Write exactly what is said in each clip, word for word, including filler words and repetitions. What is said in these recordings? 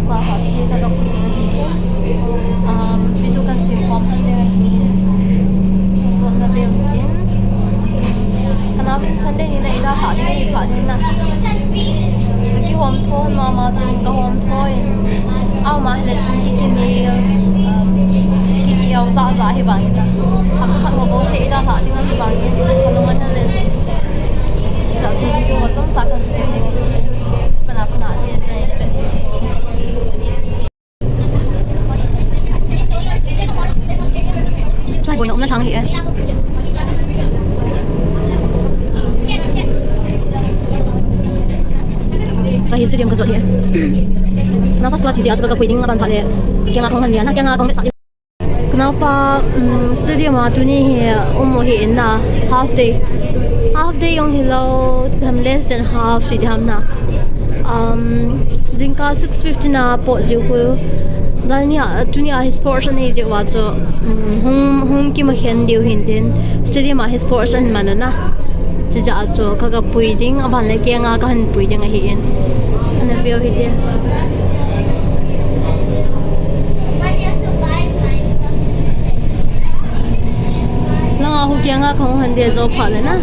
Class a che ka, ka pui ding ahi. Um, video kan sem khom han ding ahi. Chang suan na ve tin. Ka nau hin Sunday ni na ida ha ding ahi, ha ding na. Ka kihom tho mama chun ka hom tho in. Ama hile chun ki ki ni, um, ki ki au za za hi bang na. Ka khat mo bo se ida ha ding ahi bang. Ka nung an le. Ida chu video chomcha kan sem ding ahi. Kana kana che che. Chai boina umna thang hi e. Ka hi stadium ka jot hi e. Kana first class chi a chu ka pui ding aban pha le. Kei nga kong han lia na, kei nga kong sa. Ka naupa, um, stadium a tuni hi um mo hi in na, half day. Half day jong hi lo, ti ham, less than half, ti ham na. Um, jingkah six fifty na pot jiu khu. Jal ni a, tuni a hi sports anei jiu va chu, um, hung, hung kimakhen diu hin tin. Stadium a hi sports an man na. Chijeh a chu ka, ka pui ding, aban le kei nga ka han pui ding ahi in. Ana veu hite. Langa hu kei nga ka hung han de jo pha le na.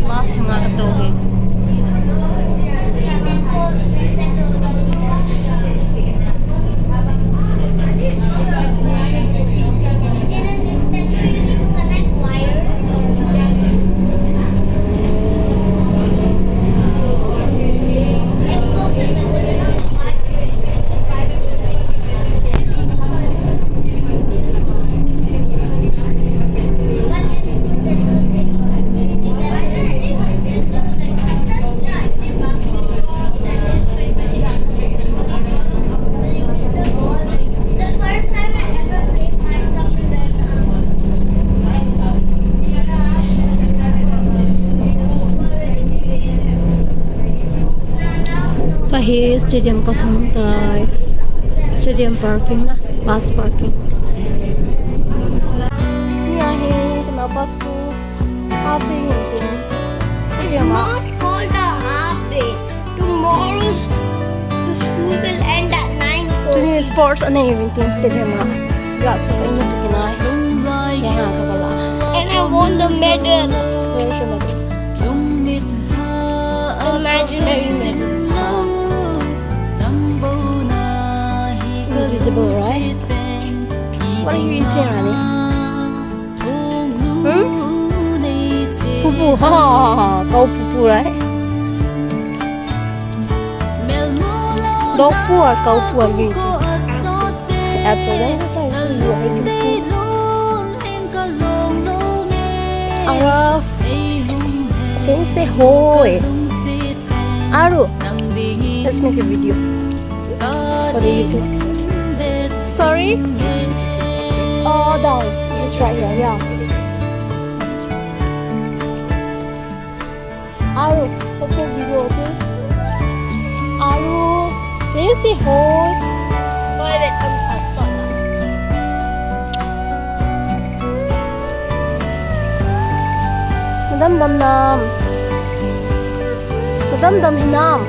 Bus sunga ka tou hi. Tua hi stadium ka hung tai. Stadium parking na, bus parking. Ni ahi, kana bus ku half day hin tin. Stadium a. Not called a half day. Tomorrow's the school will end at nine thirty. Tuni sports anei uvin tin stadium a. Ga chu ka ina tu kinai. Kei nga ka kala. And I won the medal. Where is your medal? Imaginary medal. Invisible, right? What are you eating, Rani? Hmm? Pupu, ha, ha, ha, ha. Kau pupu, right? Dog poo or cow poo are you eating? Apple, then just like, so you are eating poo. Araf, can you say hoi? Aru, let's make a video for the YouTube. Sorry? Oh, down. Just right here, yeah. Aru, let's make video, okay? Aru, can you say hoi? Hoi, wait, I'm sorry. Nadamdam nam. Nadamdam hinam.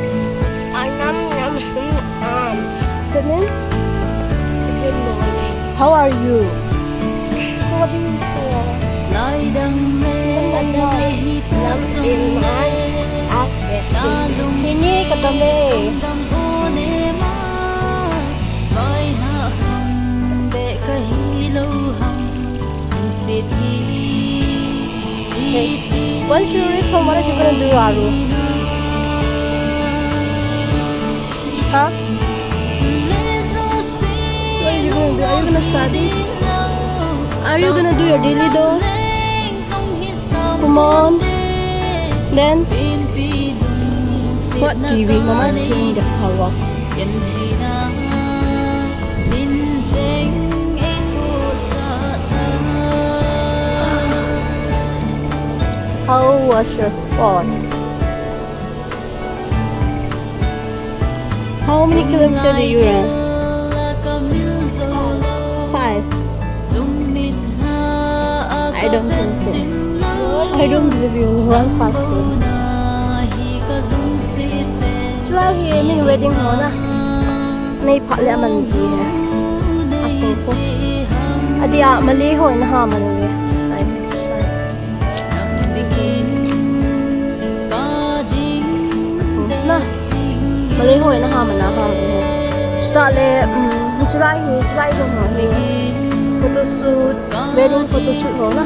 Anamnam hinam. That means? Good morning. How are you? So what do you mean for? Nadamdam nam. Hini kadam e. Hey, once you reach home, what are you gonna do, Aru? Huh? What are you gonna do? Are you gonna study? Are you gonna do your daily dose? Come on. Then, what T V? Mama's doing the power. How was your sport? How many kilometers do you run? Five. I don't think so. I don't believe you run five kilometers. Chulai hi min wedding ho na. Mei phat le aman ji he. Asung ko. Adia Malay ho in ha man le. Chulai. Chulai. Na. Malay ho in ha man a ha man ho. Chutah le, um, chulai hi, chulai dong ho hi. Photo shoot, wedding photo shoot ho na.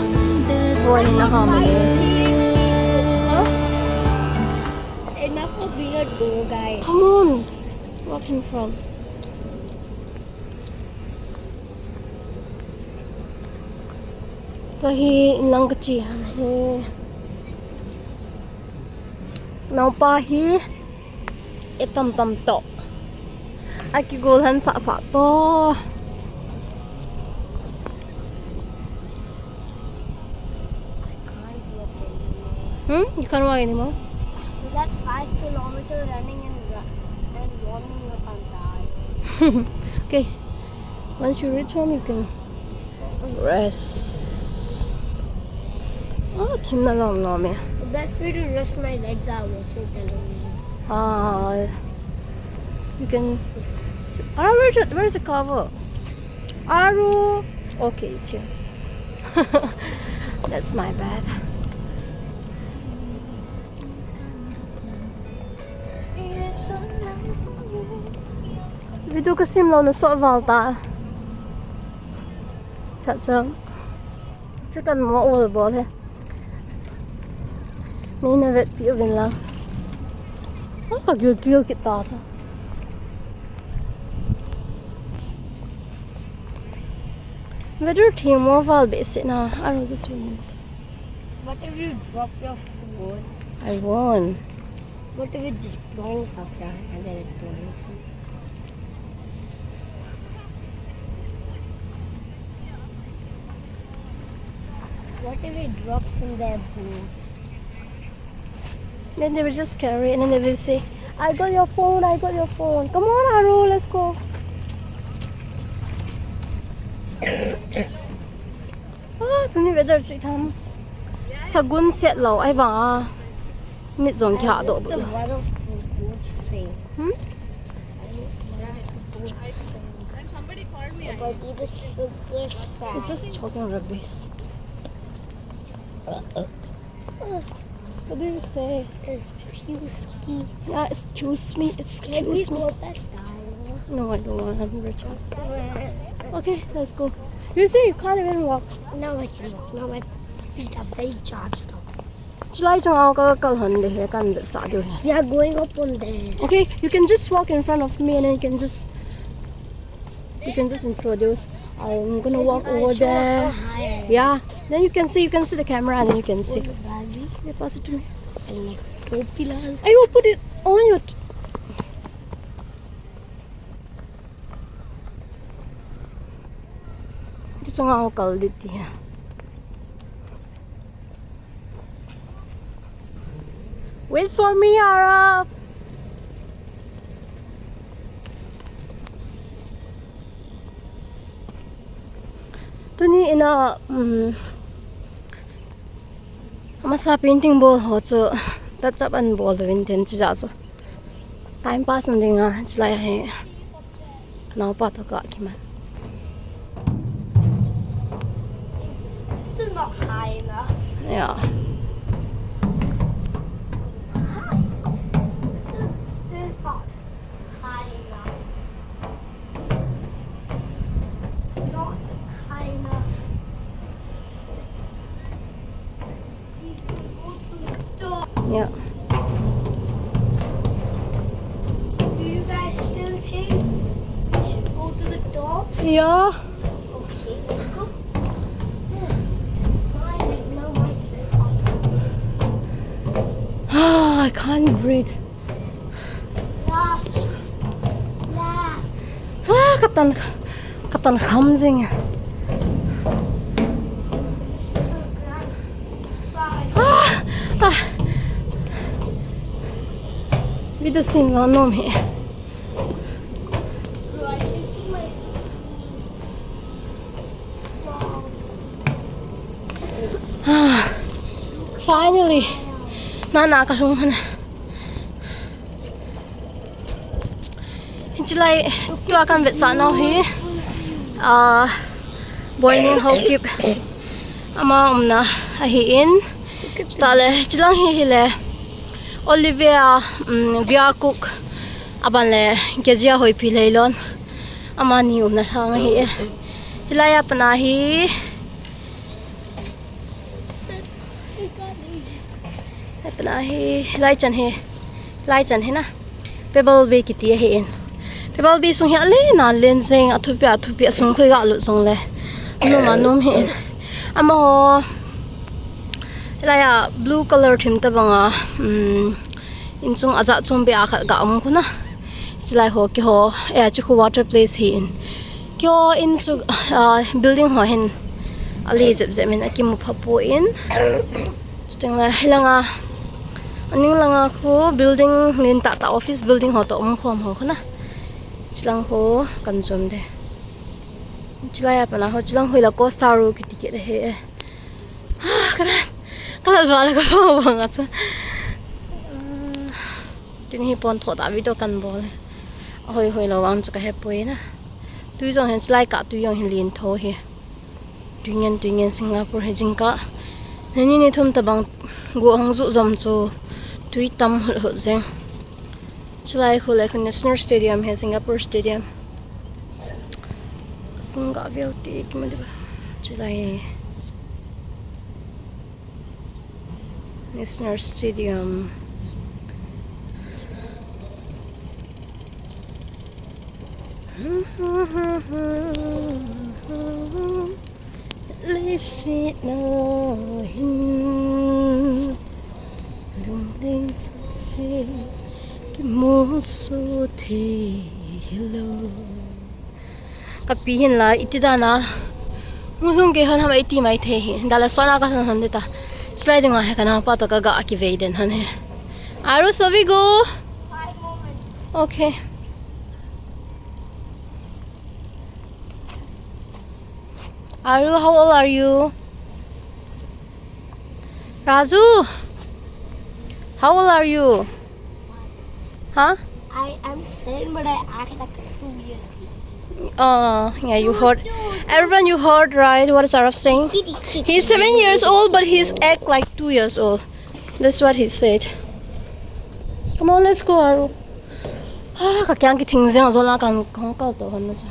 Chulai in ha man le. Huh? Enough of being a tour guide. Come on. Walking from. Tua hi inlang kache han hi. Naopa hi e tam tam toh. Akigol han sah sah toh. Hmm? You can't walk anymore? We got five kilometer running and ru-, and warming up and die. Okay. Once you reach home, you can rest. Oh, thim na lom lom e. The best way to rest my legs are watching television. Ah, you can. Ah, where's the, where's the cover? Aru. Okay, it's here. That's my bed. Video ka sim lou na so val ta. Cha cha. Chu kan mo ol bol he. Nei na vet pi uvin lang. Ah, ka gil gil kit ta cha. Weather thim mo val behseh na, aru just remember. What if you drop your phone? I won't. What if it just bounce off your hand and then it bounces? What if it drops in their boot? Then they will just carry and then they will say, "I got your phone, I got your phone. Come on, Aru, let's go." Ah, tuni weather chu tham. Sagun set lou, ahivang a. Mit jong kia do bu. Hmm? It's just talking rubbish. What do you say? Excuse me. Yeah, excuse me. Excuse me. Can we go back down? No, I don't want. I'm rich. Okay, let's go. You see, you can't even walk. Now I can walk. Now my feet are very charged up. Chulai chunga ka kal hon de he kan be sa de he. We are going up on there. Okay, you can just walk in front of me and then you can just, you can just introduce. I'm gonna walk over there. Yeah. Then you can see, you can see the camera and then you can see. Yeah, pass it to me. Ayo, put it on your. Ito chunga ho kal diti ha. Wait for me, Arab. Tuni ina, um, amasa painting bol ho chu touch up an bol uvin tin chu ja chu. Time pass na dinga, chulai hi. Naopa toh ka kiman. This is not high enough. Yeah. This is still not high enough. Not high enough. Yeah. Do you guys still think we should go to the top? Yeah. Okay, let's go. I know myself. Ah, I can't breathe. Ah, katan, katan kham jing. Ah, ah. Video sin lo nom he. Finally, nana ka lhung hana. Hiche lai tua kan vetsah nau hi, ah, Boining Haokip ama umna ahin. Chutah le, hiche lang hi hile Olivia, um, Viacook, aban le Kezia Hoipi Leilon, amani umna lhang ahi e. Hilai a pat a hi Lai chan hi, lai chan hi na. Pebble Bay kiti ahin. Pebble Bay sung hi alen alen jeng, athupi athupi, asung khu iga lut jongle anom anom ahin. Amaho, lai a blue color thim tabang a, um, in chung ajat chom beh a khat ga um khu na. Chulai ho keiho, eh, chu khu water place ahin. Keiho in chu, ah, building ho hin ale jep jep in akimu pha poi. Chuteng le, hilang a, aning lang a khu building lentah tah, office building ho toh um khom ho khu na. Chulang khu kan chom de. Chulai a pat a ho, chulang khu la Costa Road kiti kit ahi e. Ah, ka la, ka la va la ka va nga cha. Ah. Tuni hi pon tho ta video kan bol e. Ahoi hoi lou vang chu ka hepoi na. Tui jong hin chulai kah tui jong hin len tho hi. Tui ngen, tui ngen Singapore hi jingkah. Ni ni ni thum tabang go hung ju jom chu tui tam hut hut jeng. Chulai khu le khu National Stadium hi, Singapore Stadium. Sung ga veu ti ki ma di ba. Chulai. National Stadium. Leiset a hin lungdei sose kimolso thei hilou. Kapi hin la, iti dan a. Hung hung kei hon ham iti mai thei hi. Dala sona ka hon hon deta. Sliding a he ka naopa to ka ga kivei den hon he. Aru, shall we go? Okay. Aru, how old are you? Raju, how old are you? Huh? I am seven, but I act like a two years old. Oh, yeah, you heard. Everyone, you heard, right? What is Arav saying? He's seven years old, but he's act like two years old. That's what he said. Come on, let's go, Aru. Ah, ka kiang kithing jeng a, jol a kan kong kal to hon na chu.